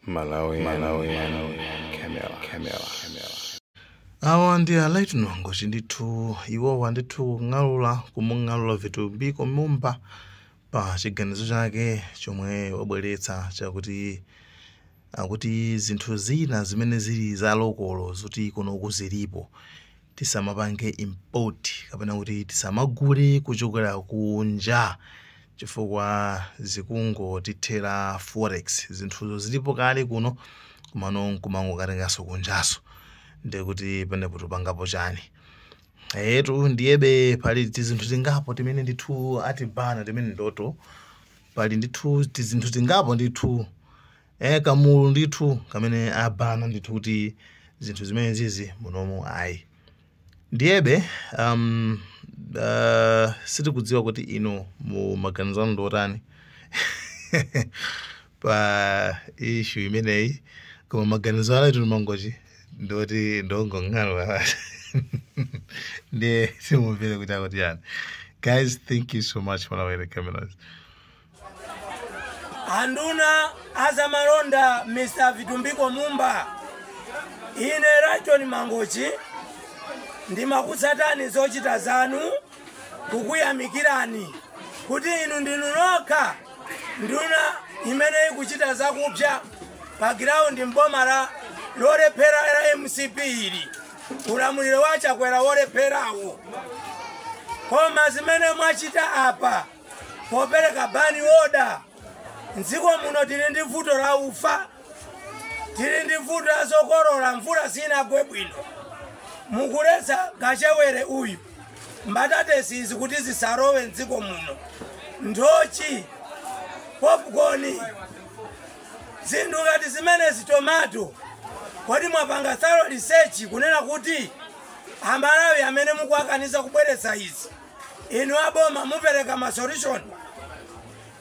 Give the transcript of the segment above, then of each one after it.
Malawi, Malawi, Camera, Camera, Camera. Awa ndi a Lyton Mangochi ndithu. Iwowa ndithu kung'alula, kumung'alula Vitumbiko Mumba pa chiganizo chake chomwe wabweretsa chakuti akuti zinthu zina zimene zili za local, zoti kunoku zilipo, tisamapange import kapena kuti tisamagule kuchokera kunja chifukwa zikungotithera forex. Zinthuzo zilipo kale kuno, kumano nkumangokatenganso kunjaso, ndekuti panepo tupangapo chani? Etu, ndiyebe pali tizinthu tingapo timene ndithu atibana, timene ndoto pali ndithu tizinthu tingapo ndithu, kamulu ndithu kamene abana ndithu kuti zinthu zimene zizi munomu ayi. Ndiyebe sitikudziwa kuti inu mu maganizo anu ndiotani pa issue imeneyi, koma maganizo a Lyton Mangochi ndoti ndongong'alwa. Ndiye timumvere kuti akuti yani. Guys, thank you so much for our cameras. Anduna azamalonda, Mr Vitumbiko Mumba, ine Lyton Mangochi ndimakutsatani zochita zanu, kukuyamikirani kuti inu ndinu nokha nduna imene ikuchita zakupsa pa ground mboma la lolephera la MCP ili, ulamuliro wa Chakwera wolepherawo. Koma zimene mwachita apa popereka ban order, mdziko muno tili ndi vuto la ufa, tili ndi vuto la zokolola, mvula sinagwe bwino. Mukuletsa kachewere uyu, mbatatesi izi kuti zisalowe mdziko muno, nthochi, popcorn, zinthu ngati zimenezi, tomato. Kodi mwapanga thorough research kunena kuti Amalawi amene mukuakaniza kubweretsa izi, inu aboma mupereka ma solution?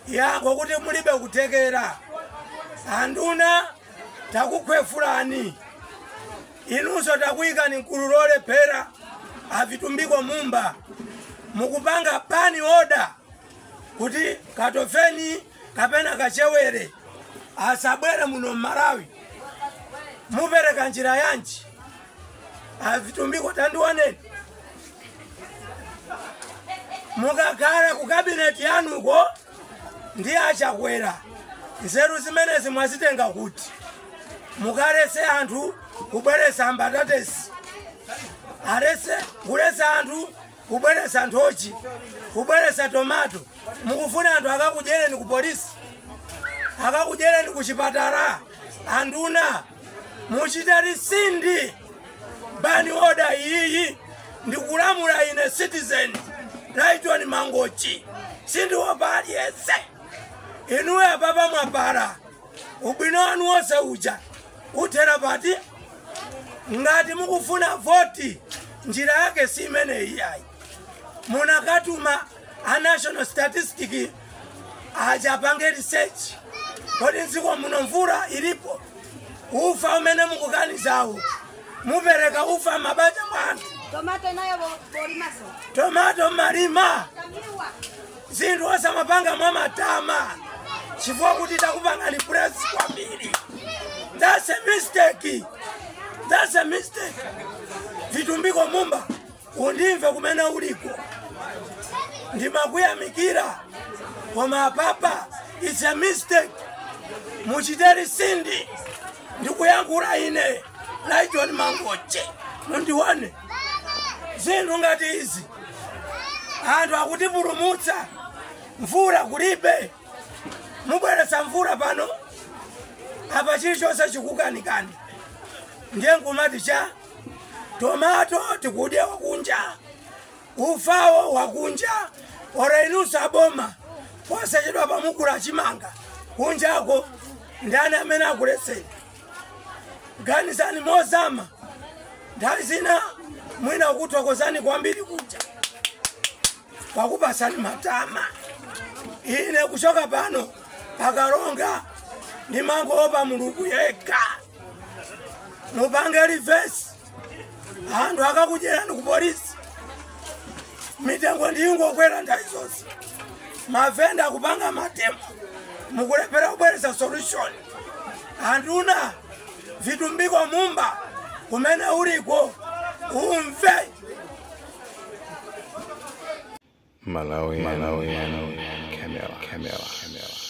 Yankho kuti mulibe kuthekera. Anduna, takukhwefulani inunso, takuyikani mkulu lolephera. Avitumbiko Mumba, mukupanga ban order kuti katofeni kapena kachewere asabwere muno mMalawi, mupereka njira yanji? Avitumbiko, tandioneni, mukakhala ku cabinet yanuko ndi Achakwera, nzeru zimenezi mwazitenga kuti mukalese anthu kubweresa mbatatesi, alese kulesa anthu kubweresa nthochi, kubweresa tomato? Mukufuna anthu akakudyereni ku polisi, akakudyereni ku chipatala? Anduna, muchite rescind ban order iyiyi. Ndikulamula ine citizen Lyton Mangochi, sindiopa aliyense. Inuyo apapa mwapala ubwino wanu wonse uja uthera pati? Ngati mukufuna voti, njira yake si imeneyi ayi. Munakatuma a National Statistic aja apange research. Kodi mdziko muno mvula ilipo? Ufa umene mukukanizawo, mupereka ufa mabanja mwa anthu? Tomato nayo bolimaso. Tomato malima. Tamiwa. Zinthu osamapanga mwa matama chifukwa kuti takupangani praise kwambiri. That's a mistake, that's a mistake. Vitumbiko Mumba, undimve kumene uliko, ndimakuyamikira, koma apapa it's a mistake. Muchite rescind. Ndikuyankhula ine Lyton Mangochi, mundione. Zinthu ngati izi, anthu akutipulumutsa, mvula kulibe, mubweretsa mvula pano apa, chilichonse chikukanikani. Ndiye nkumati cha tomato tikudya wakunja, ufawo wakunja. Ora inunso aboma posachedwa pamugula chimanga kunjako, ndani amene akuleseni? Ganizani mozama. Nthawi zina mwina kuthokozani kwambiri kuja kwakupasani matama. Ine kuchoka pano pakalonga ndimangoopa Mulungu yekha. Mupange reverse, anthu akakudyerani ku polisi. Mitengo ndiyingokwera nthawi zonse, mavenda akupanga ma demo, mukulephera kubweretsa solution. Anduna Vitumbiko Mumba, kumene uliko umve. Malawi, Malawi, Camera, Camera, Camera.